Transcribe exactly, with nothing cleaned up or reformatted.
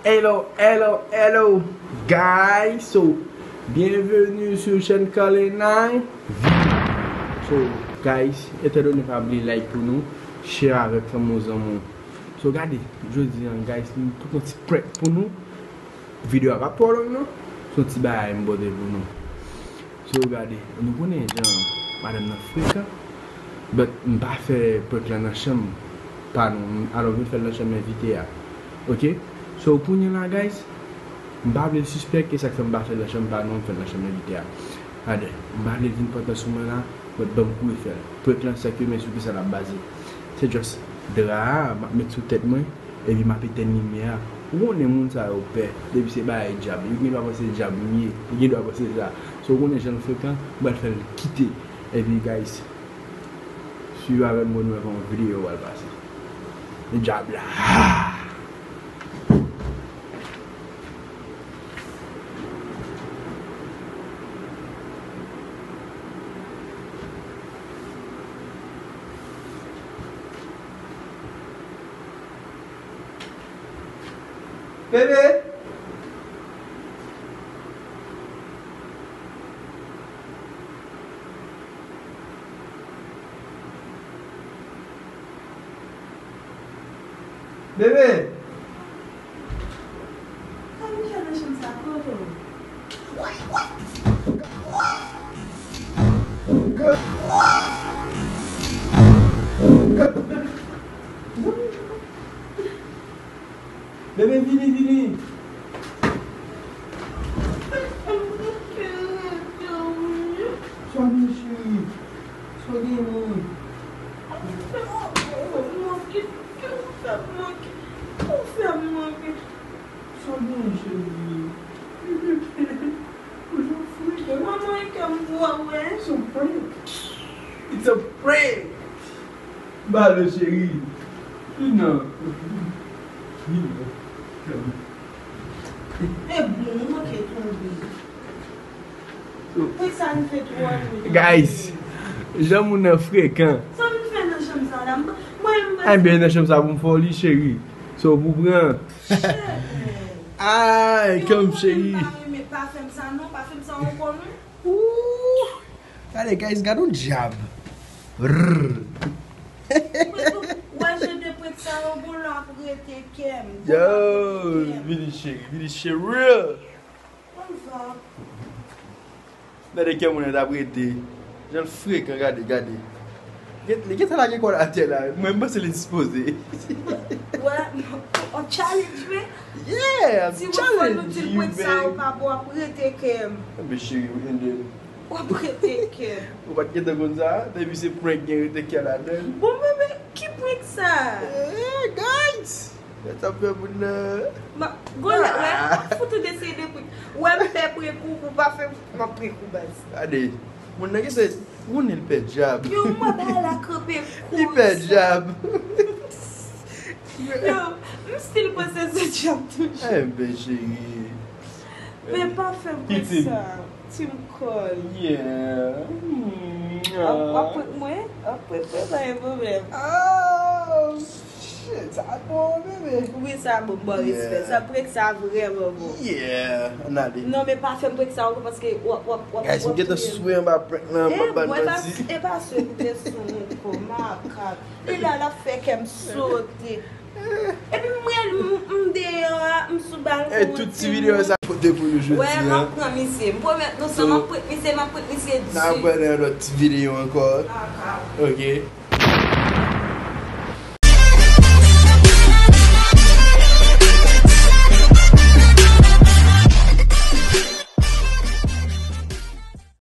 Hello, hello, hello, guys. So, bienvenue sur chaîne Kalenay. So, guys, etandone pa bliye like pou nou, share avèk fanmi w, zanmi w. So, gade, jodi an, guys, m pou yon ti prank pou nou. Videyo a p ap twò long non. Se yon ti bagay m pote pou nou. So, gade, nou konnen jan madanm nan frekan. But m pa fè prank lan nan chanm pa nou. Alò, m vin fè l nan chanm envite a. Oke? So, kounye a la, guys, m pa vle l sispèk, e sa k fè m pa fè l nan chanm pa nou, m fè l nan chanm envite a. Gade, m pa vle l vin pantan sou mwen la, but ban m kouri fè l. Prank lan, sèke men sou kisa l ap baze. Se just dra a, m ap met sou tèt mwen, epi m ap etèn limyè a. Ou konnen moun sa yo pè, depi se bagay djab, yo gen dwa panse djab m ye, yo gen dwa panse sa. So, ou konnen jan l frekan, m pral fè l kite. Epi, guys, swiv avè m pou nou wè kòman videyo a pral pase. Djab la. Bebe! Bebe! Sa vin fè nan chanm sa, Kolo? Bebe, vini, vini. Sa w gen, cheri? Sa w gen, non? Ou fè m manke, ou fè m manke, ou fè m manke. Sa w gen, cheri? Ou jan frekan. Manman, e kè m pou wè. It's a prank. It's a prank. Balo, cheri. Vin non. Vin non. E bon, ou manke tonbe. Prank sa rive twò tou. Guys, jan moun nan frekan. Sa m fè nan chanm sa la? M, mwen, m pa. Enben, nan chanm sa pou m fè w li, cheri. So, pou pran. Ay, kè m, cheri. Pa renmen pafèm sa non, pafèm sa ankò non. Ooh. Gade, guys, gade yon djab. Rrrr. Mwen tou, wè jan de prank sa yo, bon, lè ap rete kè m. Yo, vini cheri, vini cheri. Kòmsa. Gade kè moun nan t ap rete. Jan l frekan, gade, gade. Li gentan lage kò l atè la. Mwen, m panse li dispoze. Wè, on challenge, wi. Yeah, I'm challenge you, babe. Si w fò nou di l prank sa yo pa bon, ap rete kè m. Enben cheri, wi, and then. W ap rete kè m. Ou pa t gentan konn sa? Depi se prank gen rete kè ladan l. Bon, bebe, ki prank sa? Eh, guys! Sa fè moun nan. Gole, wè, m ap fout ou de seri de prank. Wè, m pè prank ou, pou pa fè, m ap prank ou baz. Gade, moun nan ki se, moun li pè djab. Yo, mwen bay la kanpe kout. Li pè djab. Yo, m still panse se djab toujou. Enben, cheri. Men pa fè m prank sa. Team call. Yeah. W ap, w ap prank mwen? W ap prank mwen, pa gen pwoblèm. Oh, shit, sa bon, bebe. Wi, sa bon, bon respè. Sa prank sa vrèman bon. Yeah, ann ale. Non, men pa fè m prank sa ankò paske w ap, w ap, w ap. Guys, m gentan swe anba prank lan, m ap ba n manti. E pa swe, koute son ankò, makak. Li la, l ap fè kè m sote. Epi mwen, m, m deyò a, m sou balkon. E tout ti videyo sa pote pou nou jodi a. Wè, m ap pran misye. M pwomèt nou sa, m ap prank misye, m ap prank misye di. N a wè nan yon lòt ti videyo ankò. Oke.